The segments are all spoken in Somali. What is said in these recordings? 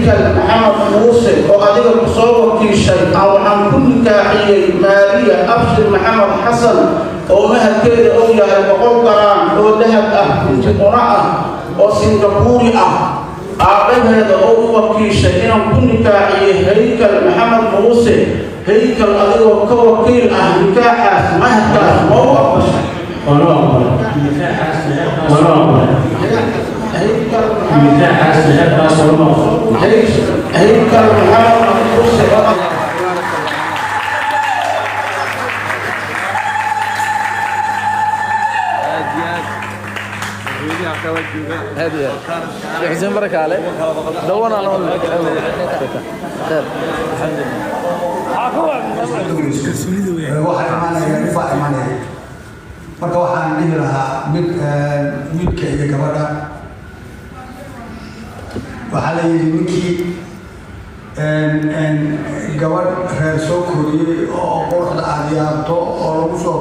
Haykal Maxamed Muuse oo adiga ku soo wakiishay aan waxaan ku nikaaxiyey Maariya Abshir Maxamed Xasan oo maharkeeda uu yahay 100 garaam oo dahab ah, kunti una ah oo Singabuuri ah. Aabbaheeda oo u wakiishay inaan ku nikaaxiyey Haykal Maxamed Muuse. Haykal, adigoo ka wakiil ah, nikaaxaas maharkaas ma u aqbashay? Waan u aqbalay. Waan u aqbalay. Haykal Maxamed Nikaaxaas meherkaas waan u aqbalay. Haykal Maxamed Muuse oo Aad iyo aad Sheekh Xuseen Barakaale dawana lama khair, alxamdulillah. Waxaa imaanaya dhibaa imaanaya. Marka waxaan dhihi lahaa mid wiilka iyo gabadha, waxaa la yidhi ninkii gabadh reer soo koriyey oo quruxda aada yaabto oo lagu soo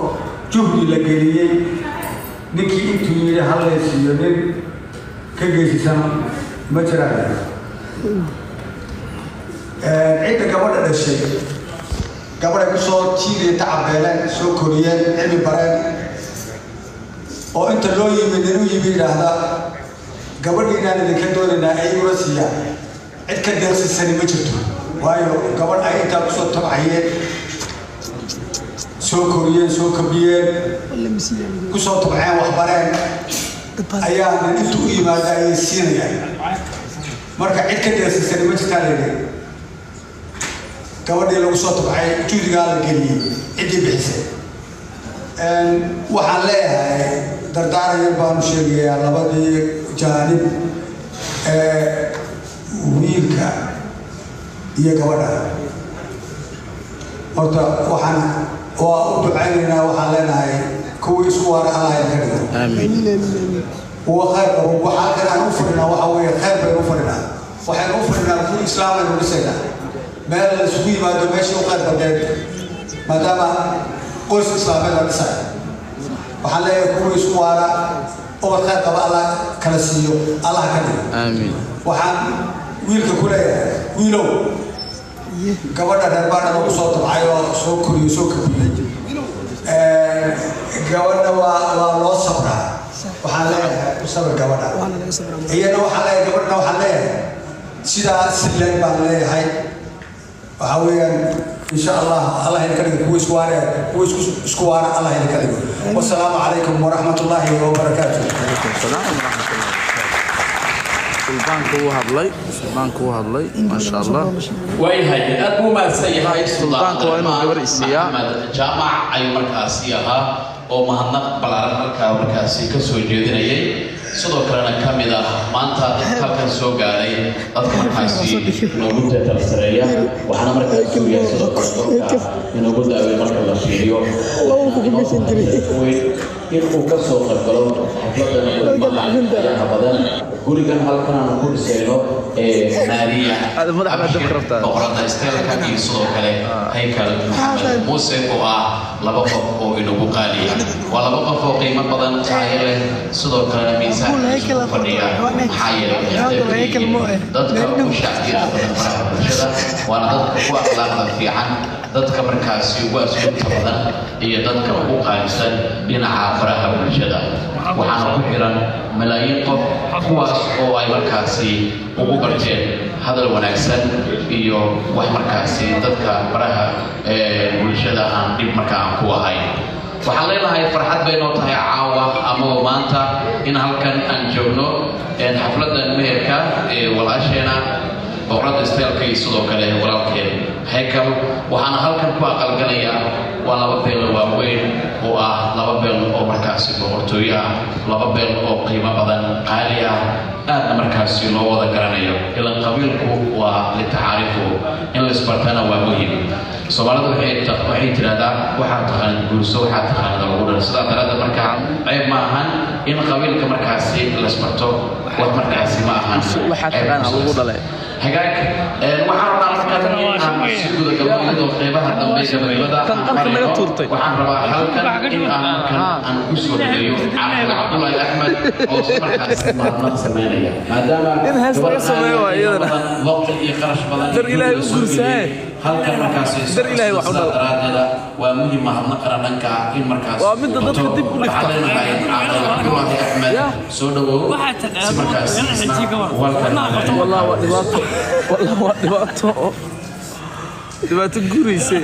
juhdi la geliyey, ninkii intuu yidhi hallaysiiyo, nin ka geesisan ma jiraan. Cidda gabadha dhashay, gabadhay ku soo jiidaya, tacabeeleen, soo koriyeen, cilmi bareen, oo inta loo yimid inuu yimi yidhaahda gabadhiinaan idinka doonaynaa, ay igula siiyaan, cid ka deeqsisani ma jirto. Waayo, gabadh ay intaa kusoo tabcayeen, soo koriyeen, soo kabiyeen, kusoo tabceen, waxbareen, ayaa nin intuu u yimaada ayay siinayaan. Marka cid ka deeqsisani ma jirtaa layidhi gabadhii lagu soo tabcay, juhdigaa la geliyey, ciddii bixisay. Waxaan leeyahay dardaaran yar baanu sheegayaa labadii jaanib ee wiilka iyo gabadha. Horta waxaan waa u ducaynaynaa, waxaan leenahay kuwii isku waara Allah idinka dhigo. Aamiin. Kuwa khayr qabo. Waxa halkan aan u fadhinaa waxa weeye khayr baynu u fadhinaa. Waxaynu u fadhinaa guri islaam aynu dhisaynaa, meel la isugu yimaado, meeshii u khayr badneed, maadaama qoys islaameed la dhisayo. Waxaan leeyahay kuwii isku waara, ubad khayr qaba Allah kala siiyo, Allah ka dhigo. Aamiin. Waxaan wiilka ku leeyahay, wiilow, gabadha reer baadha lagu soo tabcay oo soo koriyey, soo kabiyey, gabadha waa loo sabraa. Waxaan leeyahay u sabir gabadha. Iyana waxaan leeyahay, gabadhana waxaan leeyahay sidaa sileen baan leeyahay. Waxaa weeyaan, insha Allah, Allah idinka dhigo kuwa isku waare, kuwa isku waara Allah idinka dhigo. Wasalaamu calaykum waraxmat ullaahi wabarakaatu. Calaykum salaam waraxmat ullahi wabarakaatu. Suldaanka wuu hadlay, suldaanka wuu hadlay, maasha Allah. Waayahay, aad buu mahadsan yahay. Suldaanka waa inuu gabar isiiyaa. Maxamed Jaamac ayuu markaasi ahaa oo mahadnaq ballaaran halkaa markaasi ka soo jeedinayay, sidoo kalena ka mid ah maanta dadka halkan soo gaaray, dadka markaasi noogu teetal sareeya. Waxaana markaasi uu yahay sidoo kale dadka inoogu daaway marka la fiiriyo weyn inuu ka soo qaybgalo xafladan qiimaha badan, gurigan halkan aanu ku dhisayno ee Maariya Aad madax baad dabka rabtaa. Boqorada Isteelka iyo sidoo kale Haykal Maxamed Muuse oo ah laba qof oo inagu qaaliya. Waa laba qof oo qiimo badan, qaayo leh, sidoo kalena miisaankiisu ku fadhiya, maxaa yeelay waxay qayb ka yihiin dadka ugu shacbiyada badan faraha bulshada, waana dadka ugu akhlaaqda fiican, dadka markaasi ugu asluubta badan iyo dadka ugu qaalisan dhinaca faraha bulshada. Waxaana ku xiran malaayiin qof, kuwaas oo ay markaasi ugu barteen hadal wanaagsan iyo wax markaasi dadka baraha bulshada aan dhib markaa aan ku ahayn. Waxaan leenahay farxad bay noo tahay caawa ama maanta in halkan aan joogno xafladan meherka ee walaasheena Boqorada Isteelka iyo sidoo kale walaalkeen Haykal. Waxaana halkan ku aqalgalayaa waa laba beel waaweyn oo ah laba beel oo markaasi boqortooyo ah, laba beel oo qiimo badan, qaali ah, aadna markaasi loo wada garanayo. Ilan qabiilku waa litacaarifu, in laisbartana waa muhim. Soomaalidu waxay tidhahdaa waxaa taqaanid guurso, waxaa taqaanid lagu dhal. Sidaa daraaddeed markaa ceeb ma ahan in qabiilka markaasi laisbarto. Wax markaasi ma ahan Waxaa taqaanaa lagu dhalay. Hagaag, waxaan rabaa markaan in aan sii guda galno, iyadoo qeybaha dambe gabagabada Tan aan qarka naga marayno. tuurtay. Waxaan rabaa halkan in aan markan aan ku soo dhaweeyo Caaqil Cabdullaahi Axmed oo si markaas mahadnaq sameynaya, maadaama In hees laga gabadh sameeyo waa aad iyo iyadana. badan, waqti iyo qarash badan Dar Ilaahay u soo guursaye. geliyey halkan markaasi. Dar Ilaahay wax u Sidaa dhal. daraaddeeda waa muhiim mahadnaqana dhanka in markaas Waa midda uu dadka wato. dib u dhigta. Waxaan leenahay Caaqil Cabdullaahi Axmed, Yeah. soo dhawow, si markaas isna walkan Wallah waa dhibaato, wallah waa dhibaato, dhibaato guurayse.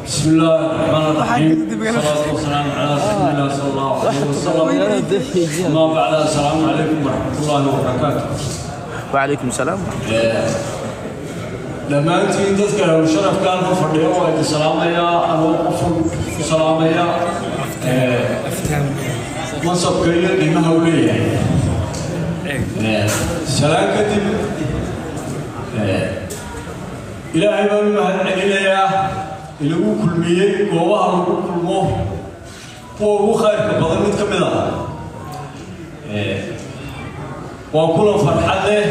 بسم الله الرحمن الرحيم، والصلاة والسلام على رسول الله صلى الله عليه وسلم، أما بعد، السلام عليكم ورحمة الله وبركاته. وعليكم السلام. Dhammaantiin dadka sharafkaan ku fadhiyo waa idin salaamayaa, anoo qofun ku salaamaya mansabka iyo qiimaha uu leeyahay. Salaan kadib, Ilaahay baan u mahad celinayaa inagu kulmiyey goobaha lagu kulmo kuwa ugu khayrka badan mid ka mid ah. Waa kulan farxad leh.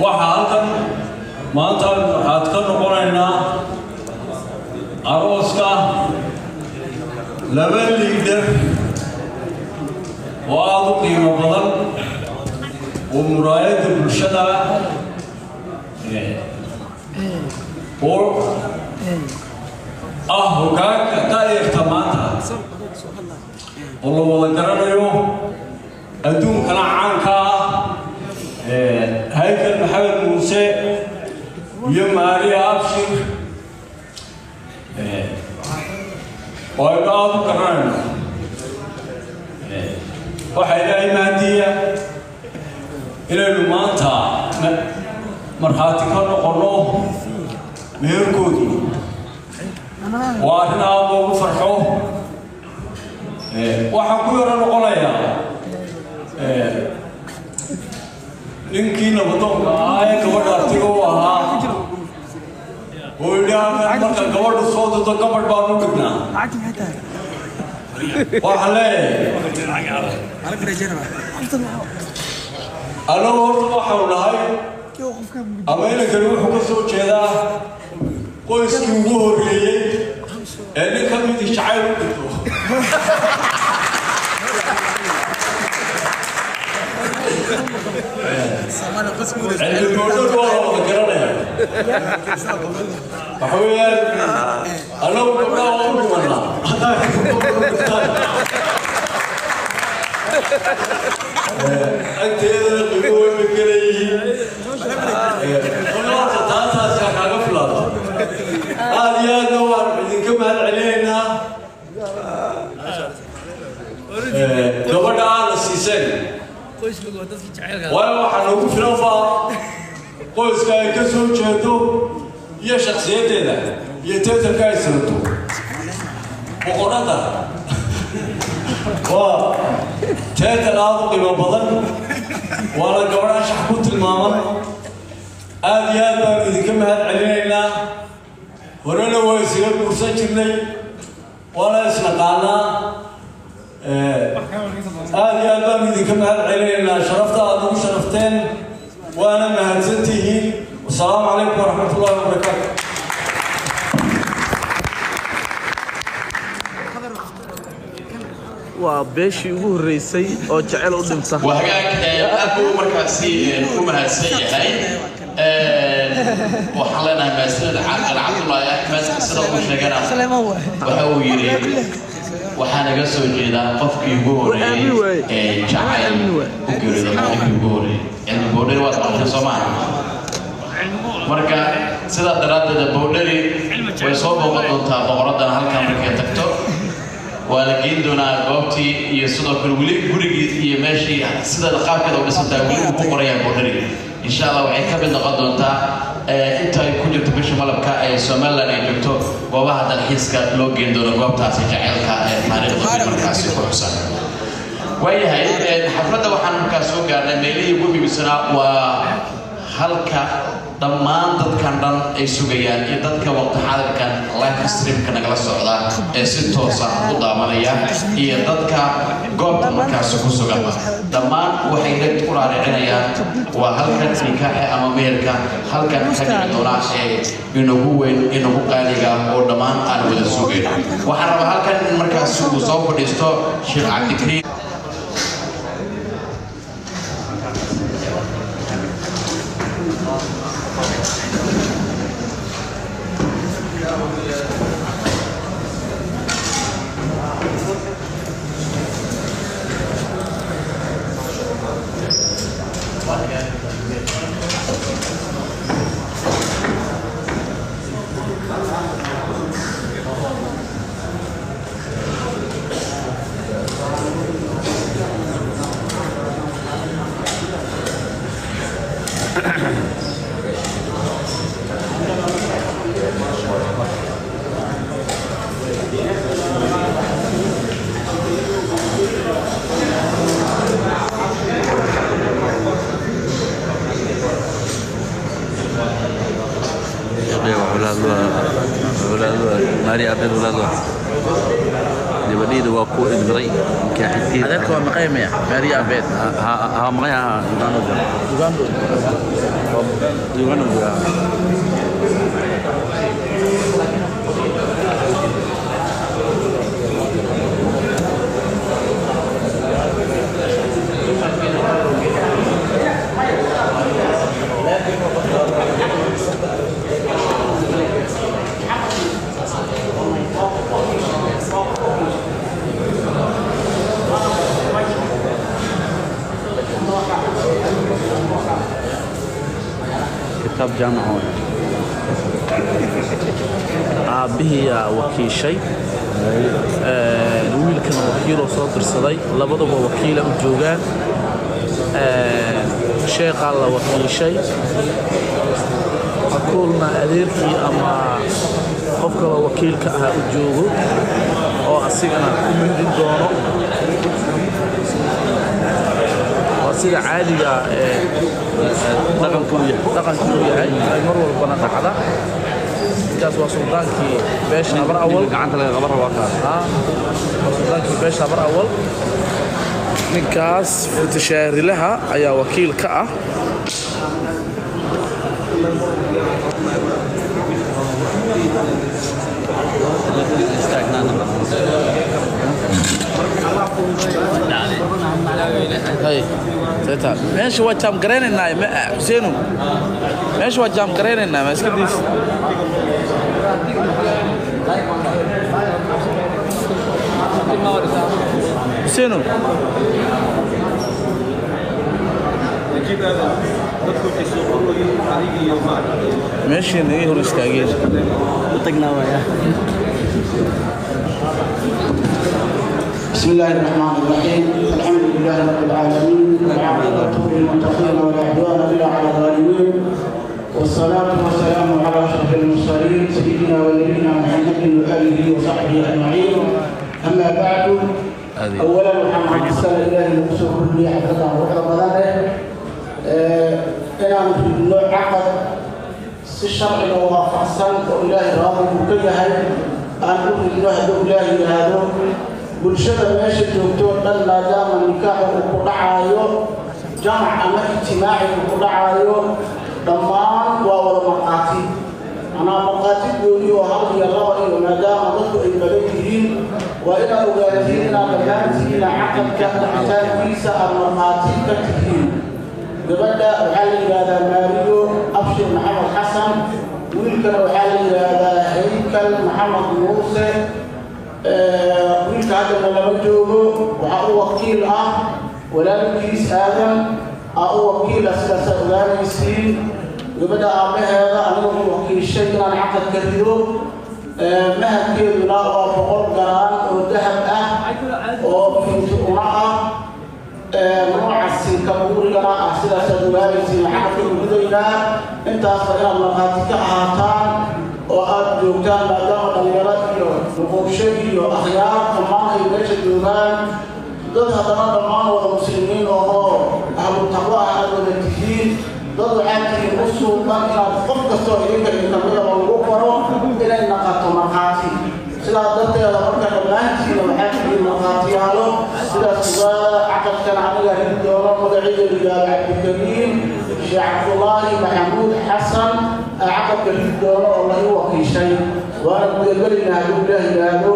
Waxaa halkan maanta waxaad ka noqonaynaa arooska laba leader oo aada u qiimo badan oo muraayadda bulshada oo ah hoggaanka da'yarta maanta oo la wada garanayo, adduunkana caanka ah, Haykal Maxamed Muuse iyo Maariya Abshir, oo aynu aada u garanayno. Waxaa Ilaahay mahadiya inaynu maanta markhaati ka noqonno meherkoodii. Waa arrin aada loogu farxo. Waxaan ku yaro noqonayaa ninkii nabadoonka ahaa ee gabadha artiga u ahaa oo yidhi halkan marka gabadhu soo dudo gabadh baan u dhignaa. Waxaan leeyahay, annagu horta waxaanu nahay ama inankani wuxuu ka soo jeedaa qoyskii ugu horreeyey ee nin ka midi jacayl u dhinto. Cilmi goodhad waa la wada garanaya. Waxa weeyaan, annagu gabdhaha waa u dhimanaa haddaa dhigtaan agteedana qiimo weyn bay ka leeyihiin. Horta taataasi ha kaaga filaato. Aad iyo aadna waan idinka mahad celinaynaa gabadha aana siiseen, waayo waxaa noogu filan baa qoyska ay ka soo jeedo iyo shakhsiyaddeeda iyo teetarka ay sirato. Boqorada waa teetar aada u qiimo badan, waana gabadh anshax ku tilmaaman. Aad iyo aad baanu idinka mahad celinaynaa. Horena waa isaga guursan jirnay, waana isnaqaanaa. Aad iyo aad baanu idinka mahad celinaynaa sharafta aad nagu sharafteen, waana mahadsantihiin. Wasalaamu calaykum waraxmat ullahi wabarakaatu. Waa beeshii ugu horreysay oo jecel u dhinta. Waa hagaag, aad buu markaasi u mahadsan yahay. Waxaan leenahay mahadsanid Caaqil Cabdullaahi Axmed. Sida uu sheegana, waxa uu yidhi waxaa naga soo jeedaa qofkii ugu horeeyey ee jacayl u geeriyooda, qofkii ugu horeeyey. Cilmi Boodheri waad maqashay, soo maaha? Marka sidaa daraaddeed Boodheri way soo booqan doontaa boqoraddan halkan markay tagto. Waa la geyn doonaa goobtii iyo sidoo kale weli gurigii iyo meeshii sida qaabkeeda u dhisantahay weli uu ku qorayaa Boodheri. Insha Allah waxay ka mid noqon doontaa inta ay ku jirto bisha malabka ee Somaliland ay joogto goobaha dalxiiska loo geyn doono goobtaasi jaceylka ee taariikhda markaasi ku xusan. Waayahay, xafladda waxaan markaas soo gaarnay meelihii ugu muhiimsanaa, waa halka Dhammaan dadkan dhan ay sugayaan iyo dadka waqti xaadirkan live streamka nagala socda ee si toosa u daawanaya iyo dadka goobta markaasi ku suganba, dhammaan waxay dheg u raaricinayaan waa halkan nikaaxa ama meherka halkan ka dhici doona ee inagu weyn, inagu qaaliga oo dhammaan aan wada sugayno. Waxaan rabaa halkan in markaasi uu soo fadhiisto Sheekh Cabdikariim. Maari abeed walaalo, gabadhayda waa ku idmiray nikaaxiteeda. Adeerka waa maqay maya, Maariya abeed? Ha, maqay, ha, Uganda jira. Uganda. Uganda jira. Kitaab jaamac waay. Aabbihiyaa wakiishay, wiilkana wakiiloo soo dirsaday, labaduba wakiila u joogaan. Sheekhaa la wakiishay, akuulna adeerkii ama qof kaloo wakiilka ahaa u joogo oo asigana ku mehrin doono. Waa sida caadiga ee dhaqanku u yahay, dhaqanku u yahay ay mar walbana dhacda. Ninkaas waa suldaankii beesha Habar Awal. Gacanta laga qaban rabaa kaas. Haa, waa suldaankii beesha Habar Awal. Ninkaas futashaarilaha ayaa wakiil ka ah. Hay, seeta meesha waa jaam garaynaynaa Xuseeno, meesha waa jaam garaynaynaa, ma iska diis. Xuseeno. Meeshii naga hor istaageen. بسم الله الرحمن الرحيم، الحمد لله رب العالمين، والعاقبة للمتقين ولا عدوان إلا على الظالمين، والصلاة والسلام على أشرف المرسلين سيدنا ونبينا محمد وآله وصحبه أجمعين. أما بعد، أولا waxaan mahadsan Ilaahay nagu soo kordhiyay xafladan quruxda badan leh inaan ridno caqad si sharciga waafaqsan oo Ilaahay raadi uu ka yahay aan u ridno. Hadduu Ilaahay yidhaahdo, bulshada meesha joogto oo dhan, maadaama nikaaxu uu ku dhacaayo jamac ama ijtimaaci uu ku dhacaayo, dhammaan waa wada markhaati. Manaa markhaati gooni oo hal iyo laba iyo, maadaama dadku ay badan yihiin, waa inaad ogaatiin inaad dhammaantiina caqadka dhicitaankiisa aad markhaati ka tihiin. Gabadha waxaa la yidhaahdaa Maariyo Abshir Maxamed Xasan, wiilkana waxaa la yidhaahdaa Haykal Maxamed Muuse. Wiilka haddana lama joogo, waxaa u wakiil ah walaalkiis Aadan aa u wakiil ah. Sidaasaa ogaanaysiin. Gabadha aabbaheeda aniga u wakiishay inaan caqadka rido. Maharkeeduna waa 100 garaan oo dahab ah oo finti una ah, nooca sinka buurigana ah. Sidaasaad ogaanaysiin. Caqadka u ridaynaa intaasba inaad markhaati ka ahaataan oo aad joogtaan, maadaama dhalinyaro iyo nuquubsho iyo akhyaar dhammaan ay meesha joogaan, dad haddana dhammaan wada muslimiin ohoo ahlu taqwo ah aad wada tihiin. Dad waxaa tihiin u suuban inaad qof kastoo idinka idinkamidaba lagu qoro inay naqato markhaati. Sidaa darteeda marka dhammaantiina waxaa tihiin markhaatiyaalo. Sidaas ugaa caqadkan aniga heli doono magacayga ligaalo Cabdikariim Sheekh Cabdulaahi Maxamuud Xasan caqadka heli doono oo la ii wakiishay, waana gudagelaynaa hadduu Ilaah yidhaahdo.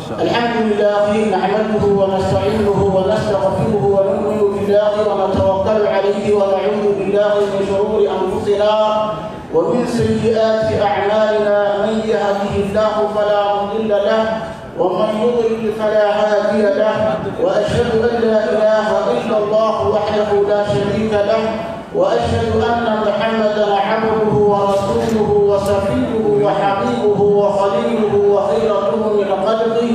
الحمد لله نحمده ونستعينه ونستغفره ونؤمن بالله ونتوكل عليه ونعوذ بالله من شرور أنفسنا ومن سيئات أعمالنا. من يهده الله فلا مضل له ومن يضلل فلا هادي له، وأشهد أن لا إله إلا الله وحده لا شريك له، وأشهد أن محمدا عبده ورسوله وصفيه وحبيبه وخليله وخيرته من خلقه،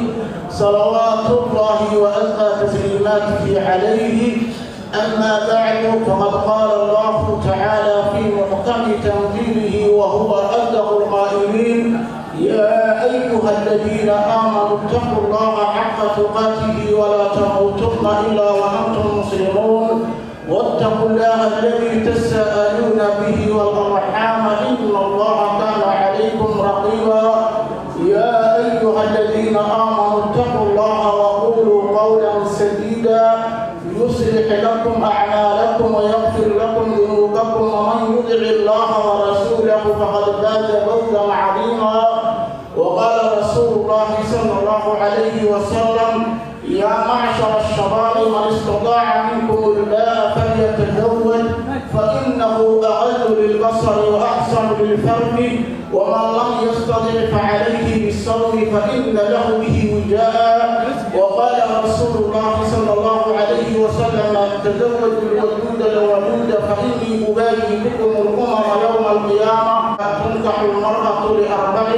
صلوات الله وأزكى تسليماته عليه. أما بعد، فقد قال الله تعالى في محكم تنزيله وهو أصدق القائلين: يا أيها الذين آمنوا اتقوا الله حق تقاته ولا تموتن إلا وأنتم مسلمون، واتقوا الله الذي تساءلون به والأرحام إن الله كان عليكم رقيبا. يا أيها الذين آمنوا اتقوا الله وقولوا قولا سديدا يصلح لكم أعمالكم ويغفر لكم ذنوبكم، ومن يطع الله ورسوله فقد فاز فوزا عظيما. وقال رسول الله صلى الله عليه وسلم: يا معشر الشباب، من استطاع منكم الباء فليتزوج، فإنه أغل للبصر وأحسن للفرج، ومن لم يستطع فعليه بالصوم فإن له به وجاء. وقال رسول الله صلى الله عليه وسلم: تزوجوا الودود الولود فإني أباهي بكم الأمم يوم القيامة. تنكح المرأة لأربع: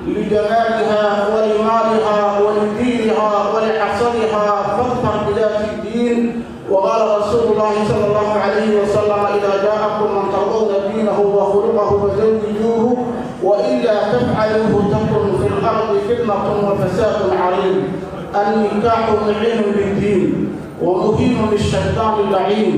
لجمالها ولمالها ولدينها ولحسنها، فاظفر بذات الدين. وقال رسول الله صلى الله عليه وسلم: إذا جاءكم من ترضون دينه وخلقه فزوجوه، وإلا تفعلوه تكن في الأرض فتنة وفساد عريض. النكاح معين للدين ومهين للشيطان اللعين،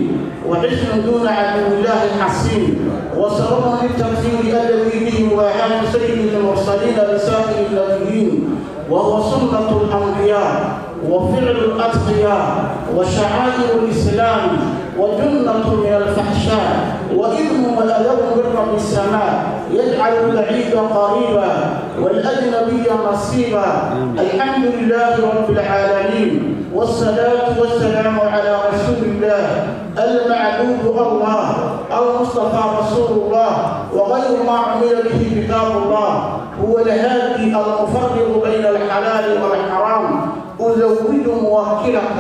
وحسن دون عدو الله الحصين، وسبب للتمثيل الذي به مباحات سيد المرسلين لسائر النبيين، وهو سنة الأنبياء وفعل الأتقياء وشعائر الإسلام، وجنة من الفحشاء، وإذن وأدب من رب السماء، يجعل البعيد قريبا والأجنبي نصيبا. الحمد لله رب العالمين، والصلاة والسلام على رسول الله المعبود الله المصطفى رسول الله، وغير ما عمل به كتاب الله، هو الهادي المفرق بين الحلال والحرام. أزوج موكلك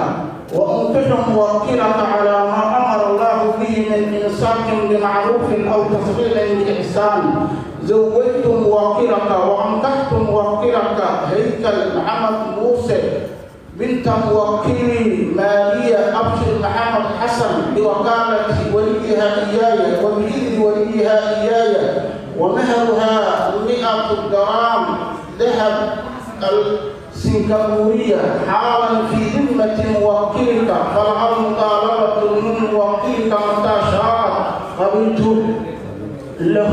وأنكح موكلك على ما أمر الله به من إمساك بمعروف أو تسريح بإحسان. زوجت موكلك وأنكحت موكلك هيكل محمد موسى بنت موكلي مالية أبشر محمد حسن بوكالة وليها إياي وبإذن وليها إياي، ومهرها 100 جرام ذهب السنغافورية حالا في ذمة موكلك، فلها المطالبة من موكلك متى شاءت. قبلت له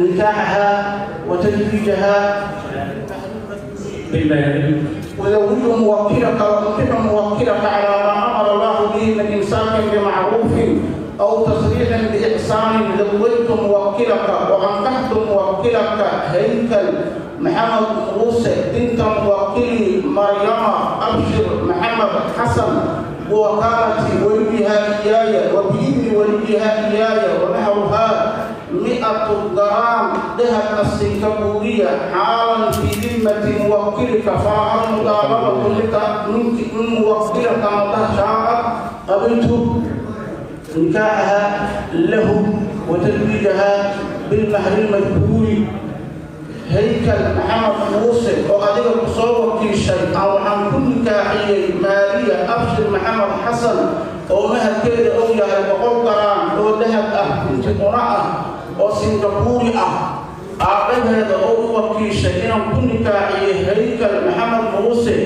نكاحها وتزويجها. وزوج موكلك وانكح موكلك على ما امر الله به من امساك بمعروف او تصريح باحسان. زوجت موكلك وانكحت موكلك هيكل محمد موسى بنت موكلي مريم ابشر محمد حسن بوكالة وليها إياي وبإذن وليها إياي، ومهرها 100 جرام ذهب السنغافورية حالا في ذمة موكلك، فعل مطالبة لك من موكلك متى شاءت. قبلت نكاحها له وتزويجها بالمهر المذكور. هيكل محمد موسى oo adiga ku soo wakiishay aan waxaan ku nikaaxiyey Maariya Abshir Maxamed Xasan oo maharkeeda uu yahay 100 garaam oo dahab ah, una ah oo Singabuuri ah. Aabaheeda oo u wakiishay inaan ku nikaaxiyey Haykal Maxamed Muuse.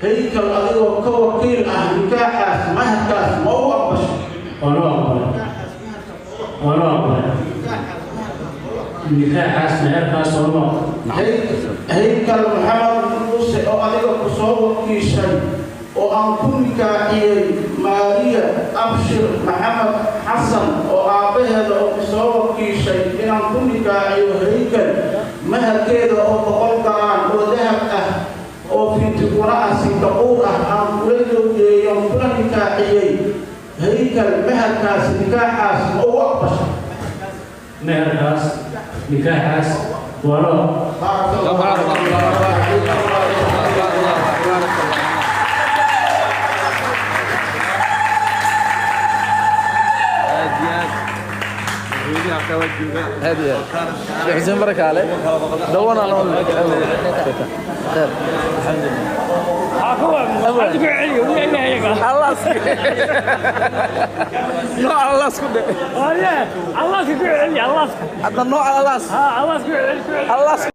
Haykal, adigoo ka wakiil ah nikaaxaas, maharkaas ma u aqbashay? Waanu aqbalay. Nikaaxaas meherkaas oo nooc. Haykal Maxamed Muuse oo adiga ku soo wakiishay oo aan ku nikaaxiyey Maariya Abshir Maxamed Xasan oo aabbaheeda oo ku soo wakiishay inaan ku nikaaxiyo Haykal, maharkeeda oo 100 galaan oo dahab ah oo fiintiguna ah, sinkaquur ah, aan kula joogeeyo kula nikaaxiyey Haykal, maharkaas nikaaxaas ma ugu aqbashay? Meherkaas nikaaxaas waa nooc. Baaraka Allah. Aad iyo aad. Sheekh Xuseen Barakaale dawana loo خير الحمد لله. الله nooca Allah isku dhe hadda nooca Allah Allah.